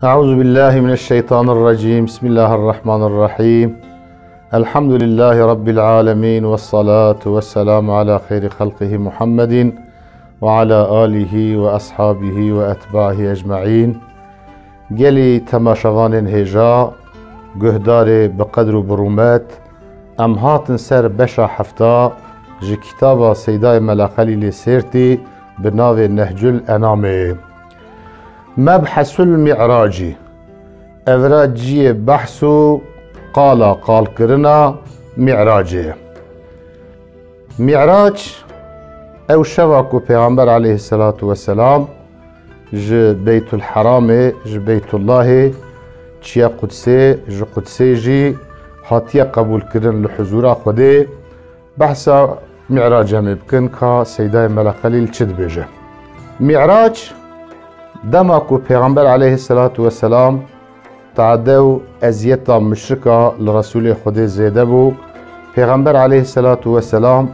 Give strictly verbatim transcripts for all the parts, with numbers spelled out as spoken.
أعوذ بالله من الشيطان الرجيم. بسم الله الرحمن الرحيم. الحمد لله رب العالمين، والصلاة والسلام على خير خلقه محمد وعلى آله وأصحابه وأتباعه أجمعين. Gelî temaşevanên hêja, guhdarê bi qedr û bi rûmet, em hatin ser beşa hefta ji kitaba Seydayê Mela Xelîlê Sêrtî bi navê Nehcul Enamê. Mebhesul Mi'racî. Evra ciyê behs û qala qalkirina Mi'racê. Mi'rac, ew şeva ku Pêxember aleyhisselatu vesselam ji Beytul Heramê, ji Beytullahê çiye Qudsê, ji Qudsê jî hatiye qebûlkirin li huzûra Xwedê. Behsa Mi'racê em ê bikin ka Seydayê Mela Xelîl çi dibêje. Mi'rac, dema ku Pêxember aleyhisselatu vesselam tade û eziyeta muşrika li Resûlê Xwedê zêde bû. Pêxember aleyhisselatu vesselam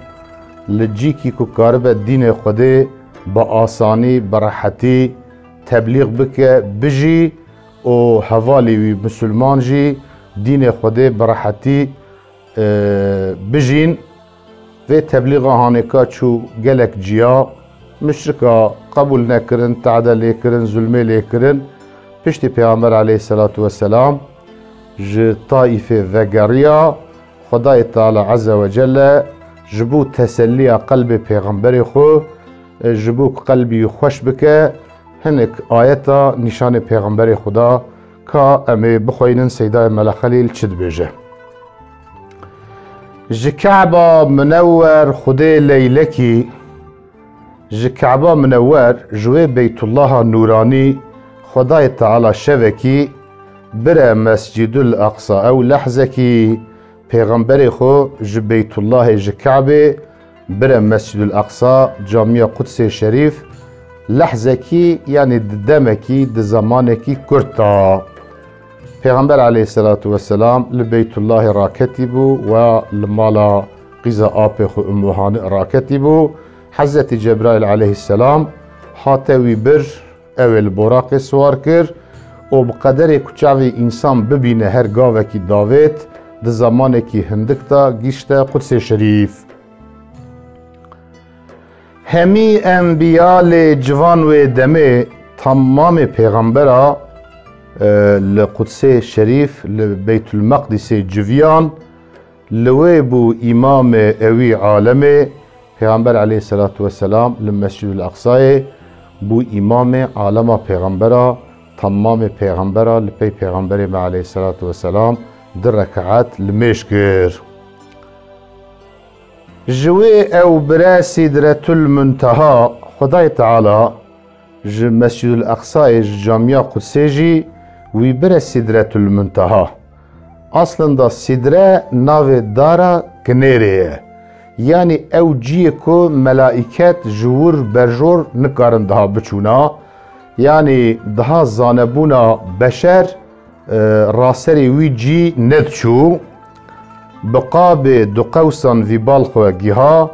li cîkî ku karibe dînê Xwedê bi asanî, bi rehetî teblîx bike, bijî û hevalê wî misilman jî dînê Xwedê bi rehetî, e, bijîn. Vê teblîxa hanêka çû gelek ciya, muşrika qebûl nekirin, tade lêkirin, zulmê lêkirin. Piştî Pêxember aleyhisselatu vesselam ji Taîfê vegeriya, Xwedayê Teala Azze ve Celle ji bo teselliya qelbê Pêxemberê xwe, ji bo ku qelbî wî xweş bike, hinek ayeta nîşanê Pêxemberê xwe da ka em ê bixweynin Seydayê Mela Xelîl çi dibêje. Ji Keba Minewwer Xwedê leylekî, ji Keba Minewwer, ji wê Beytullaha Nûranî, Xwedayê Teala şevekî bire Mescîdul Aqsa, ew lehzekî Pêxemberê xwe ji Beytullahê, ji Kebê, bire Mescîdul Aqsa, camiya Qudsê Şerîf, lehzekî, yanî di demekî, di zemanekî kurt da. Pêxember aleyhisselatu vesselam li Beytullahê raketî bû, we li mala qîza apê xwe Ummu Hani raketî bû. Hezretî Cebraîl aleyhisselam hate wî bir, ew ê li Boraqê siwar kir û bi qederê ku çavê însan bibîne her gavekî davêt, di zemanekî hindik de gîşte Qudsê Şerîf. Hemî enbiya lê civan wê demê, temamê pêxembera, e, li Qudsê Şerîf, li Beytul Meqdîsê civiyan, li wê bû îmamê ewî alemê. Pêxember aleyhisselatu vesselam li Mescîdul Aqsayê bû îmamê alema pêxembera, temamê pêxembera li pey pêxemberê me aleyhisselatu vesselam di rekaet li mêj kir. Ji wê ew bire Sîdretul Munteha, Xwedayê Teala ji Mescîdul Eqsayê, ji Camiya Qudsê jî wî bire Sîdretul Munteha. Aslında Sîdre navê dara kinêrê ye. Yanî ew ciyê ku melaiket ji wir berjor nikarin daha biçûna. Yanî daha zanebûna beşer e, raserê wî cî nediçû, bi qabê du qewsan vî bal xwe giha,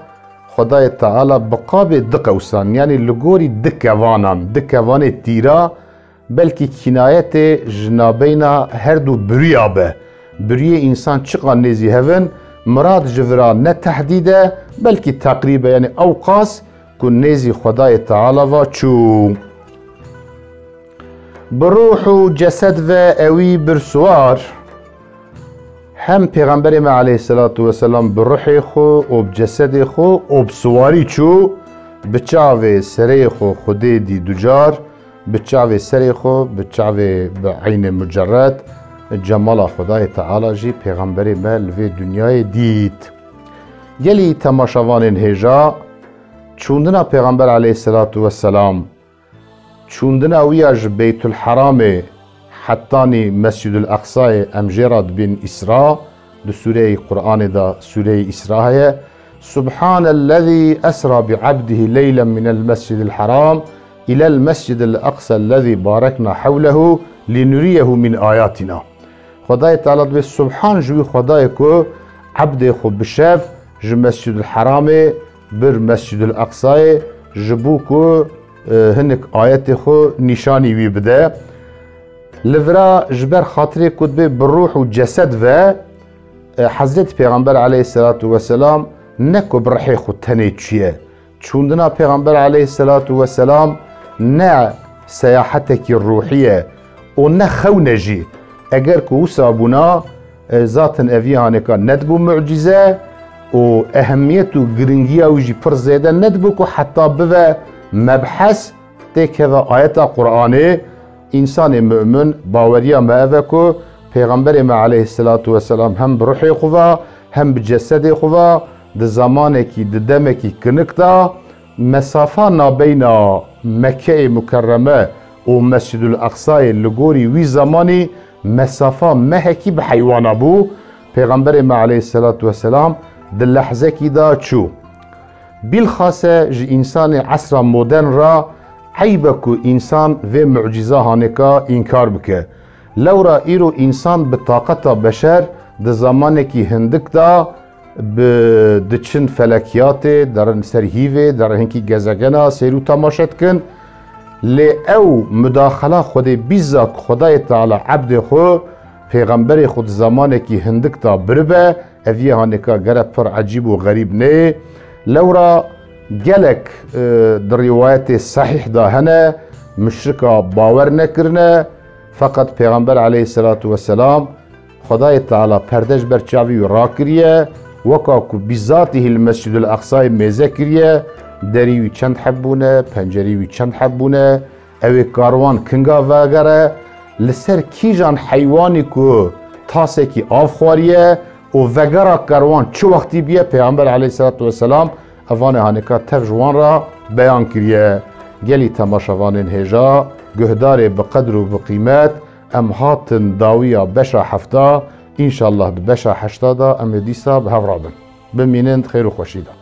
Xwedayê Teala bi qabê du qewsan, yanî li gorî du kevanan, du kevanê tîra, belkî kînayetê ji nabeyna her du birûya be. Birûyê însan çiqa nêzî hevin, mirad ji vira ne tehdîd e, belkî teqrîb e, yanî ewqas ku nêzî Xwedayê Teala va çû. Bi ruh û cesed ve ewî bir siwar, hem Pêxemberê me aleyhisselatu vesselam bi ruhê xwe û bi cesedê xwe û bi siwarî çû, bi çavê serê xwe Xwedê dî ducar, bi çavê serê xwe, bi çavê bi eynê mucerred, cemala Xwedayê Teala jî Pêxemberê me li vê dinyayê dît. Gelî temaşevanên hêja, çûndina Pêxember aleyhisselatu vesselam, çûndina wî ya ji Beytul Heramê hetanî Mescîdul Eqsayê, em jê re dibên Îsra, di sûreyê Qur'anê de sûreyê Îsra heye. Subhanellezî esra bi abdihi leylen minel mescîdil heram ilel mescîdil eqsellezî barekna hewlehu linuriyehu min ayatina. Xwedayê Teala dibê subhan ji wî Xwedayê ku ebdê xwe bi şev ji Mescîdul Heramê bir Mescîdul Eqsayê, ji bo ku, e, hinek ayetê xwe nîşanî wî bide. Li vira ji ber xatirê ku dibê bi ruh û cesed ve, e, Hezretî Pêxember aleyhisselatu vesselam ne ku bi rihê xwe tenê çûye. Çûndina Pêxember aleyhisselatu vesselam ne seyahetekî ruhî ye û ne xewn e jî. Eger ku wisa bûna, e, zaten ev yê hanêka nedibû mucîze û ehemmiyet û giringiya wî jî pir zêde nedibû ku heta bive mebhes têkeve ayeta Qur'anê. Însanê mu'min baweriya me ev e ku Pêxemberê me aleyhisselatu vesselam hem bi ruhê xwe ve hem bi cesedê xwe ve di zamanekî, di demekî kinik de mesafa nabeyna Mekkeyê Mukerreme û Mescîdul Aqsayê li gorî wî zamanî mesafa mehekî bi heywana bû. Pêxemberê me aleyhisselatu vesselam di lehzekî de çû. Bîlxase ji însanê esra modern re eyb e ku însan vê mucîza hanêka înkar bike. Lewra îro însan bi taqeta beşer di zamanekî hindik de bi diçin felekiyatê, derin ser hîvê, derin hinkî gezegena, seyr û temaşe dikin. Lê ew mudaxela Xwedê bîza ku Xwedayê Teala ebdê xwe, pêxemberê xwe di zamanekî hindik de biribe, ev yê hanêka gere pir ecîb û xerîb neyê. Lewra gelek, e, di rîwayetê sehîh de hene, muşrika bawer nekirine, feqet Pêxember aleyhisselatu vesselam Xwedayê Teala perde ji ber çavî wî rakiriye, weka ku bîzatî hî li Mescîdul Aqsayê mêze kiriye, derî wî çend heb bûne, pencerî wî çend heb bûne, ew ê karwan kinga vegere, li ser kîjan heywanî ku tasekî av xwariye û vegera karwan çi wextî bûye, Pêxember aleyhisselatu vesselam evanê hanêka tev ji wan re beyan kiriye. Gelî temaşevanên hêja, guhdarê bi qedr û bi qîmet, em hatin dawiya beşa hefta, înşallah di beşa heşta de em ê dîsa bi hev re bin. Bimînin di xêr û xweşî de.